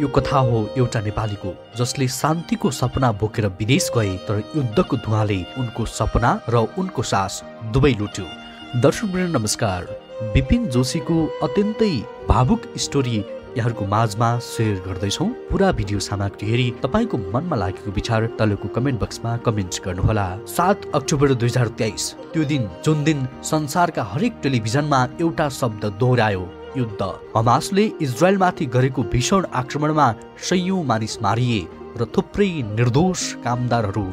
यो कथा हो एउटा नेपालीको जसले शान्तिको सपना बोकेर विदेश गए तर युद्धको धुवाले उनको सपना र उनको सास दुवै लुट्यो। दर्शकवृन्द नमस्कार। विपिन जोशीको अत्यन्तै भावुक स्टोरी यहाँहरूको माझमा शेयर गर्दैछौँ। पुरा भिडियो सामग्री हेरी तपाईको मनमा लागेको विचार तलको कमेन्ट बक्समा कमेन्ट गर्नुहोला। 7 अक्टोबर 2023 त्यो दिन जुन दिन संसारका हरेक टेलिभिजनमा एउटा शब्द दोहोर्यायो, युद्ध। हमासले इजरायलमाथि गरेको भीषण आक्रमणमा सयौं मानिस मारिए र थुप्रै निर्दोष कामदारहरू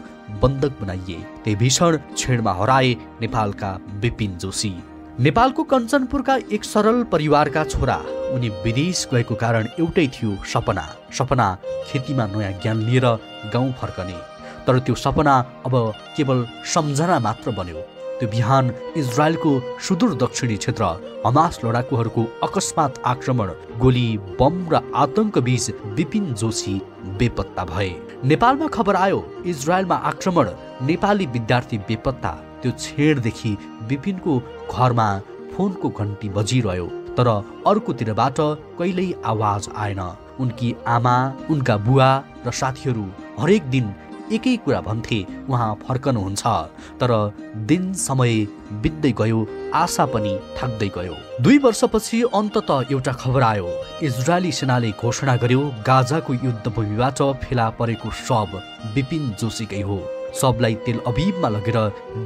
बन्धक बनाइए। त्यही भीषण क्षणमा हराए नेपालका विपिन जोशी। नेपालको कञ्चनपुरका एक सरल परिवारका छोरा। उनी विदेश गएको कारण एउटै थियो, सपना खेतीमा नयाँ ज्ञान लिएर गाउँ फर्कने। तर त्यो सपना अब केवल सम्झना मात्र बन्यो। त्यो बिहान इजरायलको सुदूर दक्षिणी क्षेत्र हमास लडाकुहरूको अकस्मात आक्रमण, गोली, बम र आतंक बीच विपिन जोशी बेपत्ता भए। नेपालमा खबर आयो इजरायलमा आक्रमण, नेपाली विद्यार्थी बेपत्ता। त्यो क्षणदेखि विपिनको घरमा फोनको घन्टी बजिरह्यो, तर अर्कोतिरबाट कहिल्यै आवाज आएन। उनकी आमा, उनका बुवा र साथीहरू हरेक दिन एकै कुरा भन्थे, उहाँ फर्कनुहुन्छ। तर दिन समय बित्दै गयो, आशा पनि थाक्दै गयो। 2 वर्षपछि अन्ततः एउटा खबर आयो। इजरायली सेनाले घोषणा गर्यो गाजाको युद्धभूमिबाट फेला परेको शव विपिन जोशीकै हो। शवलाई तेल अभिवमा लगेर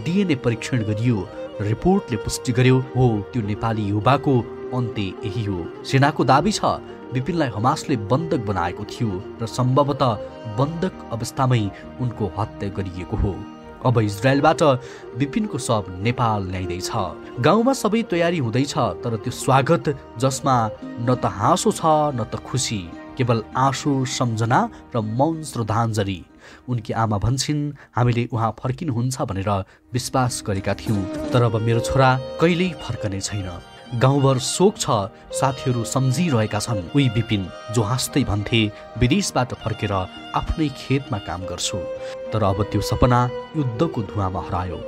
डिएनए परीक्षण गरियो। रिपोर्टले पुष्टि गर्यो हो त्यो नेपाली युवाको अन्त्य यही हो। सेनाको दाबी छ विपिनलाई हमासले बन्धक बनाएको थियो र सम्भवतः बन्धक अवस्थामै उनको हत्या गरिएको हो। अब इजरायलबाट विपिनको शव नेपाल ल्याइँदैछ। गाउँमा सबै तयारी हुँदैछ, तर त्यो स्वागत जसमा न त हाँसो छ न त खुसी, केवल आँसु, सम्झना र मौन श्रद्धाञ्जली। उनकी आमा भन्छन्, हामीले उहाँ फर्किनुहुन्छ भनेर विश्वास गरेका थियौँ, तर अब मेरो छोरा कहिल्यै फर्कने छैन। गाउँभर शोक छ, साथीहरू सम्झिरहेका छन् उही विपिन जो हाँस्दै भन्थे विदेशबाट फर्केर आफ्नै खेतमा काम गर्छु। तर अब त्यो सपना युद्धको धुवामा हरायो।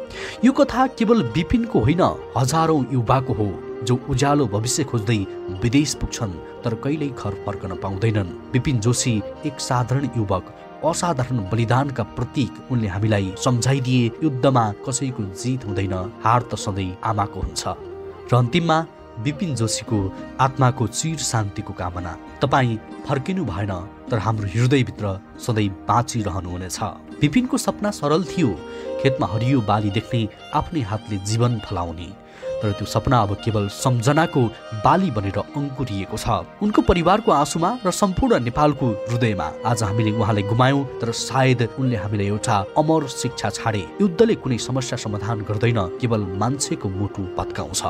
यो कथा केवल विपिनको होइन, हजारौं युवाको हो जो उज्यालो भविष्य खोज्दै विदेश पुग्छन् तर कहिल्यै घर फर्कन पाउँदैनन्। विपिन जोशी एक साधारण युवक, असाधारण बलिदानका प्रतीक। उनले हामीलाई सम्झाइदिए युद्धमा कसैको जित हुँदैन, हार त सधैँ आमाको हुन्छ। र अन्तिममा विपिन जोशीको आत्माको चिर शान्तिको कामना। तपाईँ फर्किनु भएन, तर हाम्रो हृदयभित्र सधैँ बाँचिरहनुहुनेछ। विपिनको सपना सरल थियो, खेतमा हरियो बाली देख्ने, आफ्नै हातले जीवन फलाउने। तर त्यो सपना अब केवल सम्झनाको बाली बनेर अङ्कुरिएको छ। उनको परिवारको आँसुमा र सम्पूर्ण नेपालको हृदयमा। आज हामीले उहाँलाई गुमायौं, तर सायद उनले हामीलाई एउटा अमर शिक्षा छाडे। युद्धले कुनै समस्या समाधान गर्दैन, केवल मान्छेको मुटु पत्काउँछ।